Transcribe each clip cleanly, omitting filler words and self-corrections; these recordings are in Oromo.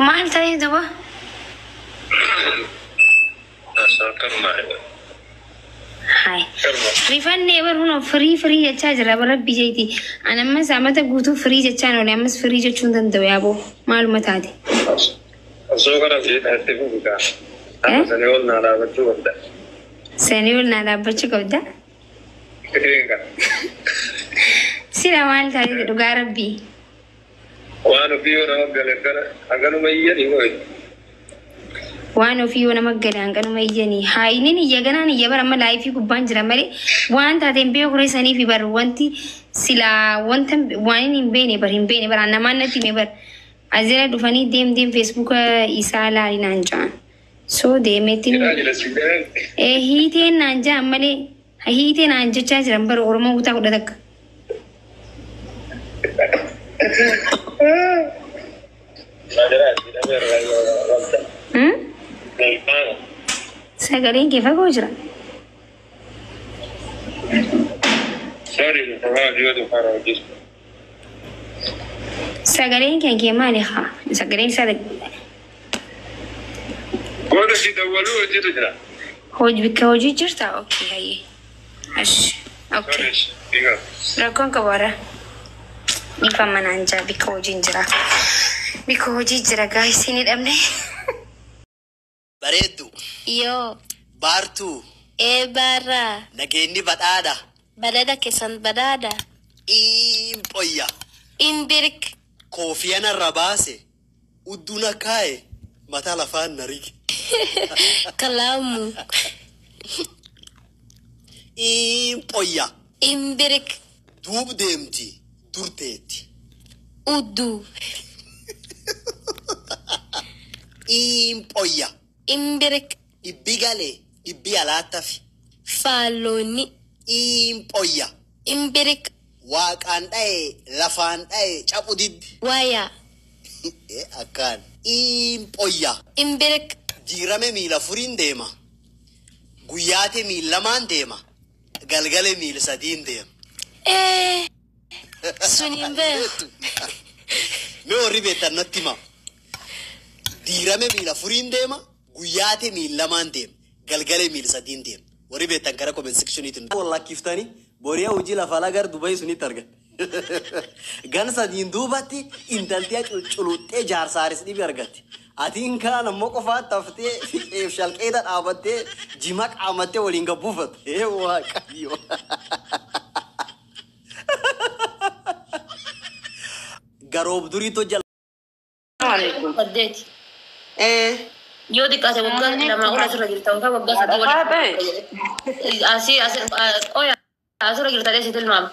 Maal ta'ee duba? Hai. Rifannee bar hunoo firii firii jechaa jira bar rabbi jeeti. An ammas amata guutuu firii jechaan oole ammas firii jechuu hin danda'u yaaboo maaluma taate. Osoo kana itti fufi kaa. Amma sanii ol naa dhaabachuu qabda. Sanii ol naa dhaabbachuu qabda. Eega. Sila maal taate dhugaa rabbii. Waan ofii yoo nama gale kana hanganuma iyyanii mooyi. Waan ofii yoo nama gale hanganuma iyyanii. Haa inni iyya ganaan iyya bara amma laayifii gubbaan jira malee waan taate hin beeku ree saniifi bar wanti silaa wanta waan inni hin beekne bar hin beekne bar namaan natti hime bar azira dhufanii deem deem feesbuuka isaa laali naan ja'an. So deemeetiin Jedhaa jira si galee. ee hiiteen naan ja'an malee hiitee naan jechaa jiran bar Oromoo kutaa 11. Sagaleen kee fagoo jira. Sagaleen kee kee maali haa? Sagaleen isaa Booda si dawwaluu hojiitu jira. Hojii bikka hojii jirta? Okay hayyee. Ashi. Okay. Rakkoon qabu hara. Dhiifama naan jaa bikka hojiin jira. Bikka hojii jira gaayis hin hidhamne. Bareeddu. Yoo. Baartuu. Ee baarraa. Nageenni badhaadha. Badhaadha keessan badhaadha. Iimpoyya. Imbirk. Koofiya narra baase. Udduu na kaaye. Mataa lafaan na rige. Kalaamu. Iimpoyya. Imbirk. Duub deemti. Dur teetti. Udduu. Iimpoyya. Imbirk. Dhibbi galee. Dhibbi alaattafi. Faaloonni. Iimpoyya. Imbirk. Waaqaan dha'e lafaan dha'e caphu diddi. Waya. Akkaan. Iimpoyya. Imbirk. Jiirame miila furiin deema. Guyyaate miil lamaan deema. Galgale miil sadiin deema. Ee. Sun hin beeku. Mee warri beektan natti hima. Diirame miila furiin deema. Guyyaate miil lamaan deema. Galgale miil sadiin deema. Warri beektan gara comment sectioniitiin. Wallakkiftanii boriyaa hojii lafa alaa gara Dubai sunitti argan. Gan sadiin duubatti intaltiya cucculuxxee jaarsaaris dhibi argatti. Atiin kaan ammoo qofaatti haftee fiixeef shalqeeta dhaabattee jima qaamattee waliin gabbuufatte. Ee Waaqayyo. Garoob durii tojja. Saddeeti. Yoo xiqqaate waggaa 2 ol asirra jirta yookaan waggaa 3 ol. Asii asii qoya asirra jirta dheessi tilmaama.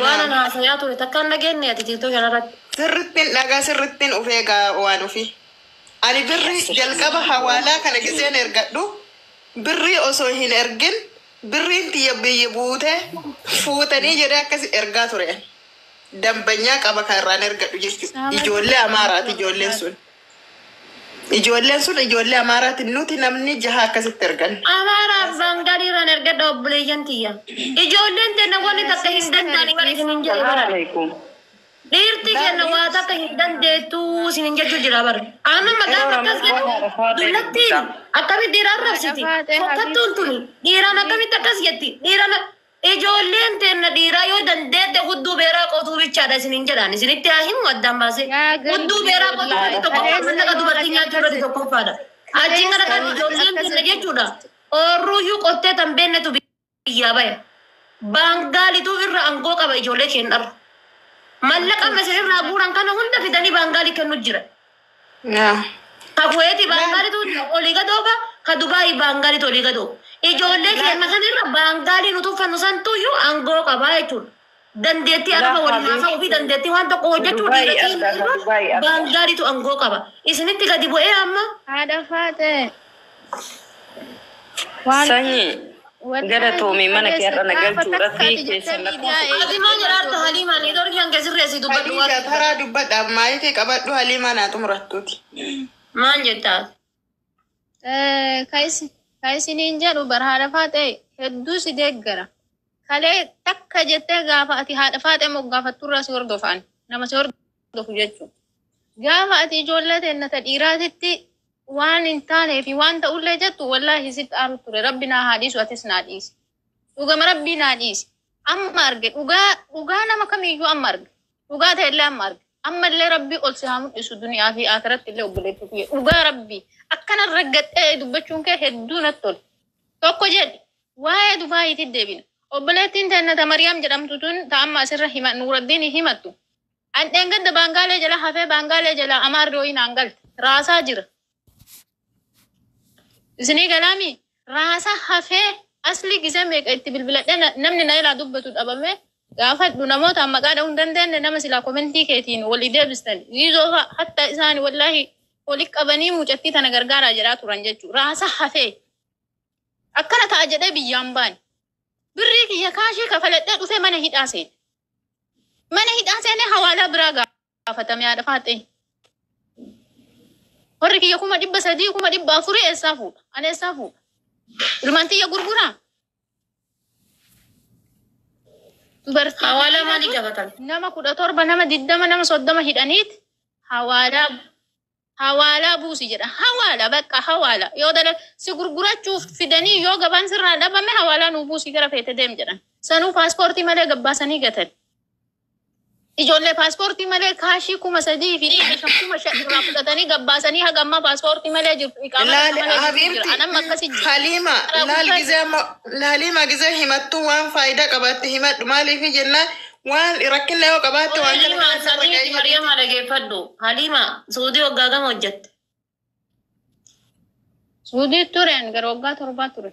Waan an haasayaa ture takka hin dhageenye ati tiktoo kanarratti. Sirrittiin dhagaa sirrittiin of eegaa waan ofii. Ani birrii jalqaba hawaalaa kana giseen ergadhu birrii osoo hin ergin birriin tiyya biyya buute fuutanii jedhee akkas ergaa ture. Dambanyaa qaba kan irraan ergadhu jechuudha. Ijoollee Amaaraati ijoolleen sun. Ijoolleen sun ijoollee Amaaraati nuti namni jaha akkasitti ergan. Amaaraaf Baangaalii irraan ergadha obboleeyyan tiyya. Ijoolleen teenna wanni takka hin danda'ani bara isinin jedhe bara. Dhiirti kenna waa takka hin dandeettu isinin jechuu jira bara. Amma gaafa akkas jedhu dullattiin akkamitti dhiira arrabsiti? Fokkattuun tuni dhiiraan akkamitti akkas jetti? Dhiiraan ijoolleen teenna dhiiraa yoo dandeette hudduu beeraa qotuu bichaadha isinin jedhaan isinitti haa himu addaan baasee. Hudduu beeraa qotuu irratti tokkoffaa mallaqa dubartii nyaachuu irratti tokkoffaadha. Achiin kana kan ijoolleen teenna jechuudha. Oorruuyyuu qottee tan beennetu biyyaa baya. Baangaalituu irra aangoo qaba ijoollee keenyarra. Mallaqa amma isin irraa guuran kana hunda fidanii Baangaalii kennu jira. Ka Kuweeti Baangaalitu olii gad oofa, ka Dubaayii Baangaalitu olii gad oofa. Ijoollee keenya kan irra Baangaalii nuti uffannu santuyyuu aangoo qabaa jechuudha. Dandeettii araba waliin haasa'uu fi dandeettii waan tokko hojjechuu dhiira keenya irra Baangaalitu aangoo qaba. Isinitti gadi bu'ee amma. Haadha Faaxee. Sanyii galatoomi mana kee har'a na galchuudha fi keessa lakkoofsa. Ati maal jedhaarta Haliimaa neetworkii hanga sirreessi dubbadhu waan. Haliimaa taraa dubbadha maayikii qabadhu Haliimaa naa xumurattuuti. Maal jettaa? Ka isiniin jedhu bar haadha Faaxee hedduu si deeggara. Kalee takka jettee gaafa ati haadha Faaxee moggaafatturraa si hordofaan nama si hordofaa. hordofu jechuudha. Gaafa ati ijoollee teennata dhiiraatitti waan hin taanee fi waan ta'ullee jettu wallaahi sitti aaru ture. Rabbi naa haa dhiisu, atis naa dhiisi. Dhugama rabbii naa dhiisi. Amma arge dhugaa, dhugaa nama kamiyyuu amma arge. Dhugaa ta'ellee amma arge. Ammallee rabbii ol si haa mul'isu duniyaa fi akiratti illee, obboleettii kiyya. Dhugaa rabbii akkana raggadhee dubbachuun kee hedduu natti tole. Tokko jedhi, waa'ee Dubaayiitti deebina. Obboleettiin teennata Mariyaam jedhamtu tun ta amma asirra hima Nuuraddiin himattu. An dheengadda baangaalee jala hafee baangaalee jala amaarri ho'i naan galte. Raasaa jira. Isinii galaami raasa hafee asli gisee meeqa itti bilbiladhee namni na ilaa dubbatu dhabame. Gaafadhu namoota maqaa dha'uu hin dandeenye, nama silaa komentii keetiin walii deebistan. Yiizoo fa'a hatta isaan wallaahi wali qabanii mucattii tana gargaaraa jedhaa turan jechuudha. Raasa hafee akkana ta'a jedhee biyyaan baane. Birrii kiyya kaashii kafaladhee dhufee mana hidhaa seene. Mana hidhaa seenee hawaalaa biraa gaafatame, haadha faaxee. Warri kiyya 300,000, 400,000 eessaa fuudha? Ani eessaa fuudha? Ilmaan tiyya gurguraa? Dubartii Hawaalaa maalii gaafatan? nama 17, nama 20, nama 30 hidhaniit hawaalaa buusi jedha. Hawaalaa bakka hawaalaa yoo dala si gurgurachuuf fidanii yoo gabaan sirraa dhabame hawaalaa nuu buusii gara feete deem jedhan. Sanuu paaspoortii malee gabbaasanii gatan. Ijoollee paaspoortii malee kaashii 3,500, 5,000 irraa fudhatanii gabbaasanii haga ammaa paaspoortii malee jirtu. Iqaamaa Laal malee jirtu jira. Habiibti. Anamma akkasi jira. Halima, Karaa laal guddaa gizee amma Halima gizee himattu waan faayidaa qabaatte himadhu. Maaliif jennaan waan rakkina yoo qabaatte waan kana Halima kana sirra saniiti ga'ee jedhiti. Mariyamaa dhageeffadhu. Halima Suudii waggaa gama hojjette? Suudii tureen gara waggaa 7 ture.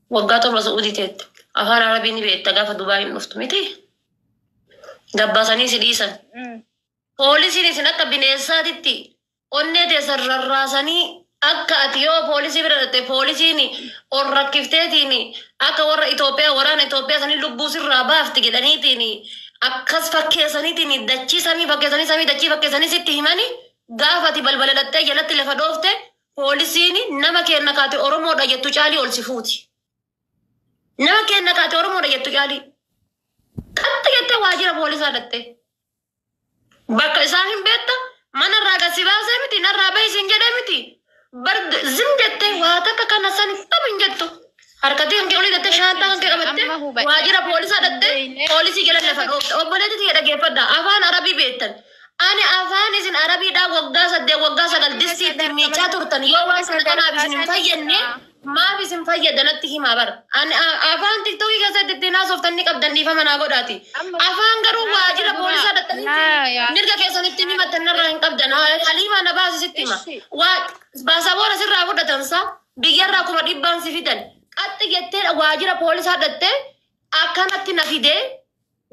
Waggaa 7 Suudii teette. Afaan Arabii ni beekta, gaafa Dubaa hin dhuftu miti. Gabbaasanii si dhiisan. Poolisiin isin akka bineensaatitti onnee teessan rarraasanii akka ati yoo poolisii bira dhatte poolisiin ol rakkifteetiin akka warra Itoophiyaa waraana Itoophiyaa sanii lubbuu sirraa baafti jedhaniitiin akkas fakkeessaniitiin dachii samii fakkeessanii samii dachii fakkeessanii sitti himanii, gaafa ati balbala dhattee jalatti lafa dhoofte poolisiin nama kenna kaate Oromoodha jettu caalii ol si fuuti. Nama kenna kaate Oromoodha jettu caalii. Qaxxi jettee waajjira poolisaa dhatte. Bakka isaan hin beekta, manarraa gasi baasee miti, narraa bahi siin jedhee miti. Bar zim jettee waa takka kana san qabu hin jettu. Harkatti kan kee olii dhattee shaantaa kan kee qabattee Amma hubadhe. waajjira poolisaa dhattee poolisii jala lafa dhoofte. Obboleetti tiyya dhageeffadha. Afaan Arabii beektan. Ani afaan isin Arabiidhaa waggaa 8, waggaa 9 distii ittiin miicaa turtan yoo waan sana kanaaf isin hin fayyadne maaf isin fayyada natti himaa bara. Ani afaan TikTokii keessatti ittiin haasoftan ni qabdan, dhiifama naa godhaati. Afaan garuu waajjira poolisaa dhattanii mirga keessan ittiin himattan narraa hin qabdan. Haliimaa na baasi sitti hima. Waa baasaboora sirraa fudhatan sa biyyarraa 100,000 si fidan. Qaxxi jettee waajjira poolisaa dhattee akkanatti na fidee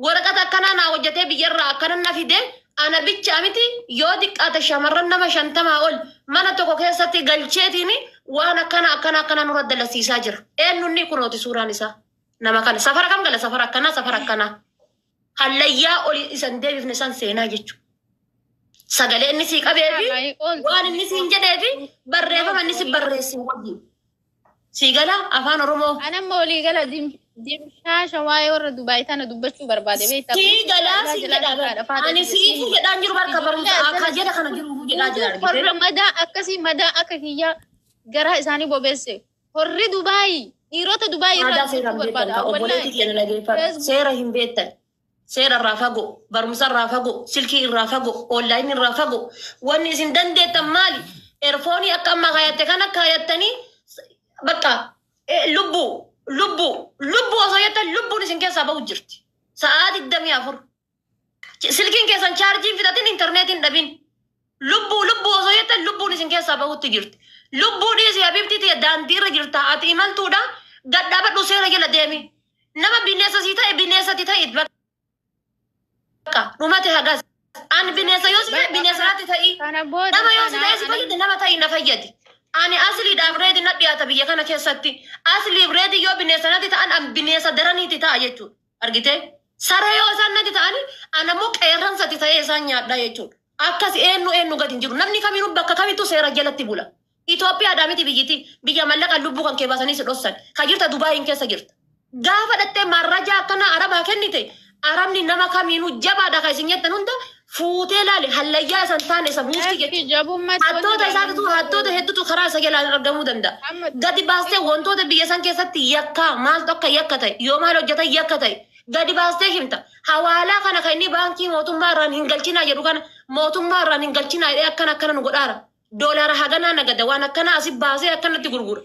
waraqata akkanaa naa hojjetee biyyarraa akkana na fidee ana bicha miti, yoo xiqqaate shamarran nama 50 ol mana tokko keessatti galcheetiin waan akkana akkana akkana nurra dalasiisaa jira. Eenyunni kunooti suuraan isaa. Nama kana safara kam gala, safara akkanaa, safara akkanaa. Hallayyaa oli isan deebifne san seenaa jechuudha. Sagalee inni sii qabee fi waan inni siin jedhee fi barreeffama inni si barreesse wajjin. Sii gala afaan Oromoo. Anamma walii gala dimshaasha waa'ee warra Dubaay tana dubbachuu barbaade beektaa. Sii galaa sii jedhaa bara. Ani siifu jedhaan jiru barka barumsa akka jedha kana jiru jedhaa jira argite. Horra madaa akkasii madaa akka kiyyaa garaa isaanii bobeesse. Horri Dubaay dhiirota Dubaay irraa Aadaa seera hin dubbachuu beektan barbaada. ka obboleettii keenya dhageeffadhu. Seera hin beektan. Seera irraa fagoo, barumsa irraa fagoo, silkii irraa fagoo, onlaayinii irraa fagoo. Wanni isin dandeettan maali? Erfoonii akka ammaa kaayatte kana kaayattanii bakka lubbuu lubbuu lubbuu osoo jettan lubbuun isin keessaa bahu jirti. Sa'aa 24. Silkiin keessan chaarjiin fixatin, intarneetiin dhabin. Lubbuu lubbuu osoo jettan lubbuun isin keessaa bahutti jirti. Lubbuu dhiisi habibtii tiyya, daandii irra jirta ati imaltuudha. Gadhaabadhu, seera jala deemi. Nama bineensa sii ta'e bineensatti ta'e bakka dhumate hagas. Ani bineensa yoo si ta'e bineensa natti ta'i. Kana booda Nama yoo si ta'e si kana fayyade, nama ta'i na fayyadi. Ani asliidhaaf reedi na dhiyaata biyya kana keessatti. Asliif reedi yoo bineensa natti ta'an an bineensa daraniitti ta'a jechuudha. Argitee? Saree yoo isaan natti ta'ani ana immoo qeerransatti ta'ee isaan nyaadha jechuudha. Akkas eenyu eenyu gadi hin jiru. Namni kamiinuu bakka kamittuu seera jalatti bula. Itoophiyaadhaa miti biyyiti biyya mallaqa lubbuu kan kee baasanii si dhossan. Ka jirta Dubaayin keessa jirta. Gaafa dhattee marrajaa akkana Arabaa kennite, Arabni nama kamiinuu jabaadha kan isin jettan hunda Fuutee laali hallayyaa isan taane isa buufti jechuudha. Hattoota isaatitu hattoota hedduutu karaa isa jalaan argamuu danda'a. Gadi baastee wantoota biyya san keessatti yakkaa maaltu akka yakka ta'e yoo maal hojjetan yakka ta'e gadi baastee himta. Hawaalaa kana kan inni baankii mootummaa irraan hin galchinaa jedhu kana mootummaa irraan hin galchinaa jedhee akkana akkana nu godhaara. Doolaara haganaa nagada waan akkanaa asi baasee akkanatti gurgura.